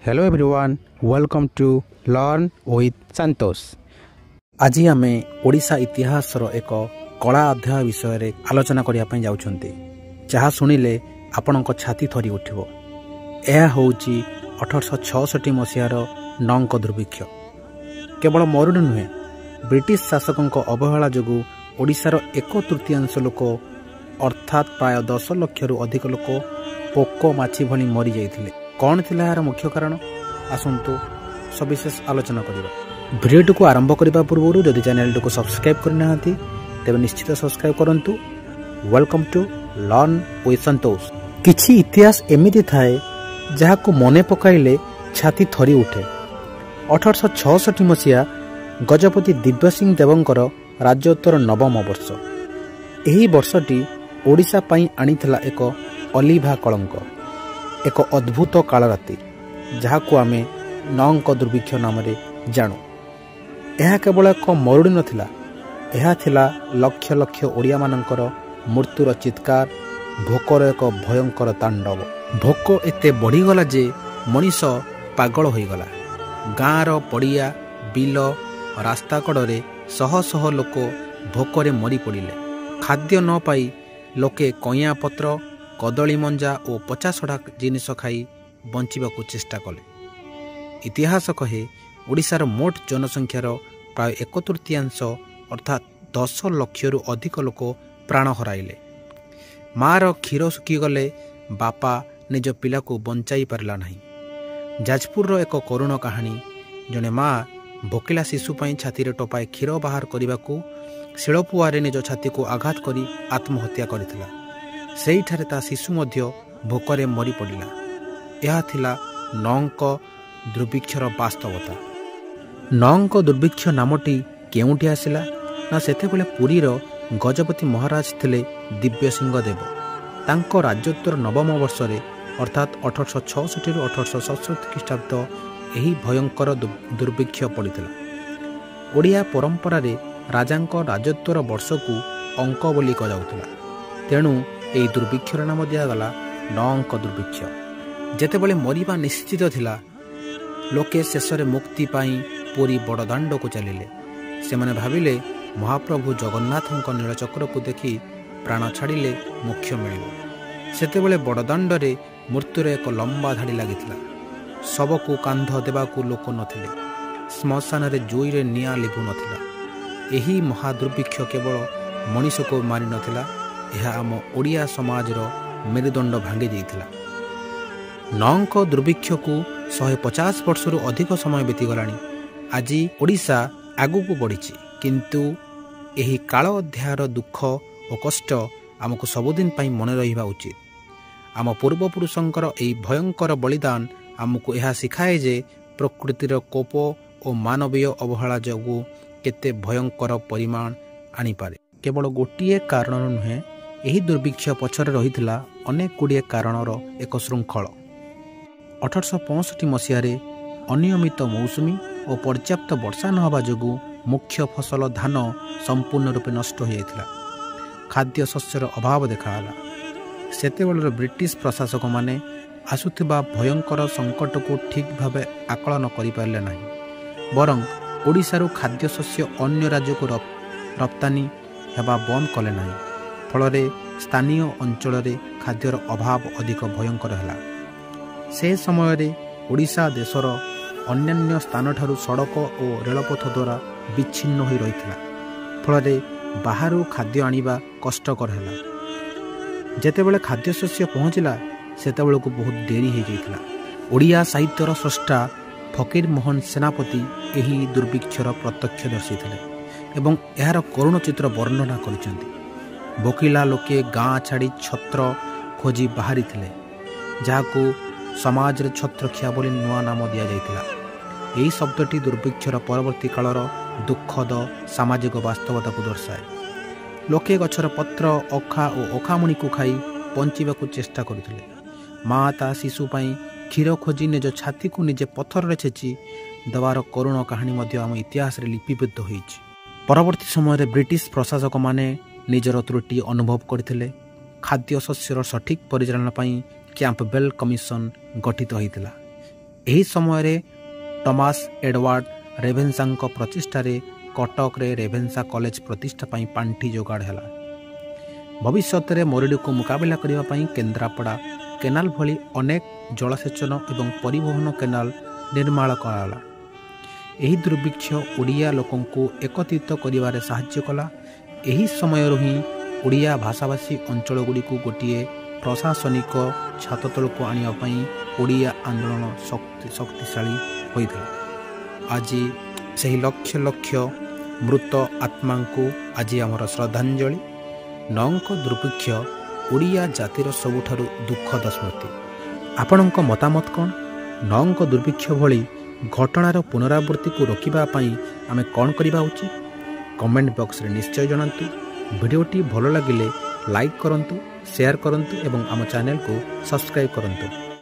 Hello everyone, welcome to Learn with Santosh. ଆଜି ଆମେ ଓଡ଼ିଶା ଇତିହାସର ଏକ କଳା ଅଧ୍ୟାୟ ବିଷୟରେ ଆଲୋଚନା କରିବା ପାଇଁ ଯାଉଛନ୍ତି, ଯାହା ଶୁଣିଲେ ଆପଣଙ୍କ ଛାତି ଥରି ଉଠିବ। ଏହା ହେଉଛି 1866 ମସିହାର ନଅଙ୍କ ଦୁର୍ଭିକ୍ଷ। କେବଳ ମରୁଡ଼ି ନୁହେଁ, ବ୍ରିଟିଶ ଶାସକଙ୍କ ଅବହେଳା ଯୋଗୁଁ ଓଡ଼ିଶାର ଏକ ତୃତୀୟାଂଶ ଲୋକ, ଅର୍ଥାତ୍ ପ୍ରାୟ 10 ଲକ୍ଷରୁ ଅଧିକ ଲୋକ ପୋକ ମାଛି ଭଳି ମରିଯାଇଥିଲେ। କ'ଣ ଥିଲା ଏହାର ମୁଖ୍ୟ କାରଣ? ଆସନ୍ତୁ ସବିଶେଷ ଆଲୋଚନା କରିବା। ଭିଡ଼ିଓଟିକୁ ଆରମ୍ଭ କରିବା ପୂର୍ବରୁ ଯଦି ଚ୍ୟାନେଲଟିକୁ ସବସ୍କ୍ରାଇବ୍ କରିନାହାନ୍ତି, ତେବେ ନିଶ୍ଚିତ ସବସ୍କ୍ରାଇବ୍ କରନ୍ତୁ। Welcome to Learn with Santosh. କିଛି ଇତିହାସ ଏମିତି ଥାଏ ଯାହାକୁ ମନେ ପକାଇଲେ ଛାତି ଥରି ଉଠେ। 1866 ମସିହା, ଗଜପତି ଦିବ୍ୟସିଂହ ଦେବଙ୍କର ରାଜତ୍ୱର ନବମ ବର୍ଷ। ଏହି ବର୍ଷଟି ଓଡ଼ିଶା ପାଇଁ ଆଣିଥିଲା ଏକ ଅଲିଭା କଳଙ୍କ, ଏକ ଅଦ୍ଭୁତ କାଳରାତି, ଯାହାକୁ ଆମେ ନଅଙ୍କ ଦୁର୍ଭିକ୍ଷ ନାମରେ ଜାଣୁ। ଏହା କେବଳ ଏକ ମରୁଡ଼ି ନଥିଲା, ଏହା ଥିଲା ଲକ୍ଷ ଲକ୍ଷ ଓଡ଼ିଆମାନଙ୍କର ମୃତ୍ୟୁର ଚିତ୍କାର, ଭୋକର ଏକ ଭୟଙ୍କର ତାଣ୍ଡବ। ଭୋକ ଏତେ ବଢ଼ିଗଲା ଯେ ମଣିଷ ପାଗଳ ହୋଇଗଲା। ଗାଁର ପଡ଼ିଆ, ବିଲ, ରାସ୍ତା କଡ଼ରେ ଶହ ଶହ ଲୋକ ଭୋକରେ ମରି ପଡ଼ିଲେ। ଖାଦ୍ୟ ନ ପାଇ ଲୋକେ କଇଁଆ ପତ୍ର, କଦଳୀ ମଞ୍ଜା ଓ ପଚାସଢ଼ା ଜିନିଷ ଖାଇ ବଞ୍ଚିବାକୁ ଚେଷ୍ଟା କଲେ। ଇତିହାସ କହେ, ଓଡ଼ିଶାର ମୋଟ ଜନସଂଖ୍ୟାର ପ୍ରାୟ ଏକ ତୃତୀୟାଂଶ, ଅର୍ଥାତ୍ 10 ଲକ୍ଷରୁ ଅଧିକ ଲୋକ ପ୍ରାଣ ହରାଇଲେ। ମାଆର କ୍ଷୀର ଶୁଖିଗଲେ ବାପା ନିଜ ପିଲାକୁ ବଞ୍ଚାଇ ପାରିଲା ନାହିଁ। ଯାଜପୁରର ଏକ କରୁଣ କାହାଣୀ। ଜଣେ ମା ଭୋକିଲା ଶିଶୁ ପାଇଁ ଛାତିରେ ଟୋପାଏ କ୍ଷୀର ବାହାର କରିବାକୁ ଶିଳପୁଆରେ ନିଜ ଛାତିକୁ ଆଘାତ କରି ଆତ୍ମହତ୍ୟା କରିଥିଲା। ସେଇଠାରେ ତା ଶିଶୁ ମଧ୍ୟ ଭୋକରେ ମରି ପଡ଼ିଲା। ଏହା ଥିଲା ନଅଙ୍କ ଦୁର୍ଭିକ୍ଷର ବାସ୍ତବତା। ନଅଙ୍କ ଦୁର୍ଭିକ୍ଷ ନାମଟି କେଉଁଠି ଆସିଲା ନା, ସେତେବେଳେ ପୁରୀର ଗଜପତି ମହାରାଜ ଥିଲେ ଦିବ୍ୟସିଂହ ଦେବ। ତାଙ୍କ ରାଜତ୍ୱର ନବମ ବର୍ଷରେ, ଅର୍ଥାତ୍ 1866ରୁ 1867 ଖ୍ରୀଷ୍ଟାବ୍ଦ, ଏହି ଭୟଙ୍କର ଦୁର୍ଭିକ୍ଷ ପଡ଼ିଥିଲା। ଓଡ଼ିଆ ପରମ୍ପରାରେ ରାଜାଙ୍କ ରାଜତ୍ୱର ବର୍ଷକୁ ଅଙ୍କ ବୋଲି କୁହାଯାଉଥିଲା। ତେଣୁ ଏହି ଦୁର୍ଭିକ୍ଷର ନାମ ଦିଆଗଲା ନଅଙ୍କ ଦୁର୍ଭିକ୍ଷ। ଯେତେବେଳେ ମରିବା ନିଶ୍ଚିତ ଥିଲା, ଲୋକେ ଶେଷରେ ମୁକ୍ତି ପାଇଁ ପୁରୀ ବଡ଼ଦାଣ୍ଡକୁ ଚାଲିଲେ। ସେମାନେ ଭାବିଲେ, ମହାପ୍ରଭୁ ଜଗନ୍ନାଥଙ୍କ ନୀଳଚକ୍ରକୁ ଦେଖି ପ୍ରାଣ ଛାଡ଼ିଲେ ମୋକ୍ଷ ମିଳିବ। ସେତେବେଳେ ବଡ଼ଦାଣ୍ଡରେ ମୃତ୍ୟୁର ଏକ ଲମ୍ବା ଧାଡ଼ି ଲାଗିଥିଲା। ଶବକୁ କାନ୍ଧ ଦେବାକୁ ଲୋକ ନଥିଲେ। ଶ୍ମଶାନରେ ଜୁଇରେ ନିଆଁ ଲିଭୁ ନଥିଲା। ଏହି ମହାଦୁର୍ଭିକ୍ଷ କେବଳ ମଣିଷକୁ ମାରିନଥିଲା, ଏହା ଆମ ଓଡ଼ିଆ ସମାଜର ମେରୁଦଣ୍ଡ ଭାଙ୍ଗି ଦେଇଥିଲା। ନଅଙ୍କ ଦୁର୍ଭିକ୍ଷକୁ 150 ବର୍ଷରୁ ଅଧିକ ସମୟ ବିତିଗଲାଣି। ଆଜି ଓଡ଼ିଶା ଆଗକୁ ବଢ଼ିଛି, କିନ୍ତୁ ଏହି କାଳ ଅଧ୍ୟାୟର ଦୁଃଖ ଓ କଷ୍ଟ ଆମକୁ ସବୁଦିନ ପାଇଁ ମନେ ରହିବା ଉଚିତ। ଆମ ପୂର୍ବପୁରୁଷଙ୍କର ଏହି ଭୟଙ୍କର ବଳିଦାନ ଆମକୁ ଏହା ଶିଖାଏ ଯେ ପ୍ରକୃତିର କୋପ ଓ ମାନବୀୟ ଅବହେଳା ଯୋଗୁଁ କେତେ ଭୟଙ୍କର ପରିମାଣ ଆଣିପାରେ। କେବଳ ଗୋଟିଏ କାରଣରୁ ନୁହେଁ, ଏହି ଦୁର୍ଭିକ୍ଷ ପଛରେ ରହିଥିଲା ଅନେକ ଗୁଡ଼ିଏ କାରଣର ଏକ ଶୃଙ୍ଖଳ। 1865 ମସିହାରେ ଅନିୟମିତ ମୌସୁମୀ ଓ ପର୍ଯ୍ୟାପ୍ତ ବର୍ଷା ନ ହେବା ଯୋଗୁଁ ମୁଖ୍ୟ ଫସଲ ଧାନ ସମ୍ପୂର୍ଣ୍ଣ ରୂପେ ନଷ୍ଟ ହୋଇଯାଇଥିଲା। ଖାଦ୍ୟ ଶସ୍ୟର ଅଭାବ ଦେଖାଗଲା। ସେତେବେଳର ବ୍ରିଟିଶ ପ୍ରଶାସକମାନେ ଆସୁଥିବା ଭୟଙ୍କର ସଙ୍କଟକୁ ଠିକ୍ ଭାବେ ଆକଳନ କରିପାରିଲେ ନାହିଁ, ବରଂ ଓଡ଼ିଶାରୁ ଖାଦ୍ୟଶସ୍ୟ ଅନ୍ୟ ରାଜ୍ୟକୁ ରପ୍ତାନୀ ହେବା ବନ୍ଦ କଲେ ନାହିଁ। ଫଳରେ ସ୍ଥାନୀୟ ଅଞ୍ଚଳରେ ଖାଦ୍ୟର ଅଭାବ ଅଧିକ ଭୟଙ୍କର ହେଲା। ସେ ସମୟରେ ଓଡ଼ିଶା ଦେଶର ଅନ୍ୟାନ୍ୟ ସ୍ଥାନଠାରୁ ସଡ଼କ ଓ ରେଳପଥ ଦ୍ୱାରା ବିଚ୍ଛିନ୍ନ ହୋଇ ରହିଥିଲା। ଫଳରେ ବାହାରୁ ଖାଦ୍ୟ ଆଣିବା କଷ୍ଟକର ହେଲା। ଯେତେବେଳେ ଖାଦ୍ୟଶସ୍ୟ ପହଞ୍ଚିଲା, ସେତେବେଳକୁ ବହୁତ ଡେରି ହୋଇଯାଇଥିଲା। ଓଡ଼ିଆ ସାହିତ୍ୟର ସ୍ରଷ୍ଟା ଫକୀର ମୋହନ ସେନାପତି ଏହି ଦୁର୍ଭିକ୍ଷର ପ୍ରତ୍ୟକ୍ଷଦର୍ଶୀ ଥିଲେ ଏବଂ ଏହାର କରୁଣ ଚିତ୍ର ବର୍ଣ୍ଣନା କରିଛନ୍ତି। ଭୋକିଲା ଲୋକେ ଗାଁ ଛାଡ଼ି ଛତ୍ର ଖୋଜି ବାହାରିଥିଲେ, ଯାହାକୁ ସମାଜରେ ଛତ୍ରଖିଆ ବୋଲି ନୂଆ ନାମ ଦିଆଯାଇଥିଲା। ଏହି ଶବ୍ଦଟି ଦୁର୍ଭିକ୍ଷର ପରବର୍ତ୍ତୀ କାଳର ଦୁଃଖଦ ସାମାଜିକ ବାସ୍ତବତାକୁ ଦର୍ଶାଏ। ଲୋକେ ଗଛର ପତ୍ର, ଅଖା ଓ ଅଖାମୁଣିକୁ ଖାଇ ବଞ୍ଚିବାକୁ ଚେଷ୍ଟା କରୁଥିଲେ। ମା ତା ଶିଶୁ ପାଇଁ କ୍ଷୀର ଖୋଜି ନିଜ ଛାତିକୁ ନିଜେ ପଥରରେ ଛେଚି ଦେବାର କରୁଣ କାହାଣୀ ମଧ୍ୟ ଆମ ଇତିହାସରେ ଲିପିବଦ୍ଧ ହୋଇଛି। ପରବର୍ତ୍ତୀ ସମୟରେ ବ୍ରିଟିଶ ପ୍ରଶାସକମାନେ ନିଜର ତ୍ରୁଟି ଅନୁଭବ କରିଥିଲେ। ଖାଦ୍ୟ ଶସ୍ୟର ସଠିକ୍ ପରିଚାଳନା ପାଇଁ କ୍ୟାମ୍ପବେଲ୍ କମିଶନ ଗଠିତ ହୋଇଥିଲା। ଏହି ସମୟରେ ଟମାସ୍ ଏଡୱାର୍ଡ ରେଭେନ୍ସାଙ୍କ ପ୍ରଚେଷ୍ଟାରେ କଟକରେ ରେଭେନ୍ସା କଲେଜ ପ୍ରତିଷ୍ଠା ପାଇଁ ପାଣ୍ଠି ଯୋଗାଡ଼ ହେଲା। ଭବିଷ୍ୟତରେ ମରୁଡ଼ିକୁ ମୁକାବିଲା କରିବା ପାଇଁ କେନ୍ଦ୍ରାପଡ଼ା କେନାଲ ଭଳି ଅନେକ ଜଳସେଚନ ଏବଂ ପରିବହନ କେନାଲ ନିର୍ମାଣ କରାଗଲା। ଏହି ଦୁର୍ଭିକ୍ଷ ଓଡ଼ିଆ ଲୋକଙ୍କୁ ଏକତ୍ରିତ କରିବାରେ ସାହାଯ୍ୟ କଲା। ଏହି ସମୟରୁ ହିଁ ଓଡ଼ିଆ ଭାଷାଭାଷୀ ଅଞ୍ଚଳଗୁଡ଼ିକୁ ଗୋଟିଏ ପ୍ରଶାସନିକ ଛାତ ତଳକୁ ଆଣିବା ପାଇଁ ଓଡ଼ିଆ ଆନ୍ଦୋଳନ ଶକ୍ତିଶାଳୀ ହୋଇଥିଲା। ଆଜି ସେହି ଲକ୍ଷ ଲକ୍ଷ ମୃତ ଆତ୍ମାଙ୍କୁ ଆଜି ଆମର ଶ୍ରଦ୍ଧାଞ୍ଜଳି। ନଅଙ୍କ ଦୁର୍ଭିକ୍ଷ ଓଡ଼ିଆ ଜାତିର ସବୁଠାରୁ ଦୁଃଖଦ ସ୍ମୃତି। ଆପଣଙ୍କ ମତାମତ କ'ଣ? ନଅଙ୍କ ଦୁର୍ଭିକ୍ଷ ଭଳି ଘଟଣାର ପୁନରାବୃତ୍ତିକୁ ରୋକିବା ପାଇଁ ଆମେ କ'ଣ କରିବା ଉଚିତ? କମେଣ୍ଟ ବକ୍ସରେ ନିଶ୍ଚୟ ଜଣାନ୍ତୁ। ଭିଡ଼ିଓଟି ଭଲ ଲାଗିଲେ ଲାଇକ୍ କରନ୍ତୁ, ସେୟାର କରନ୍ତୁ ଏବଂ ଆମ ଚ୍ୟାନେଲକୁ ସବସ୍କ୍ରାଇବ୍ କରନ୍ତୁ।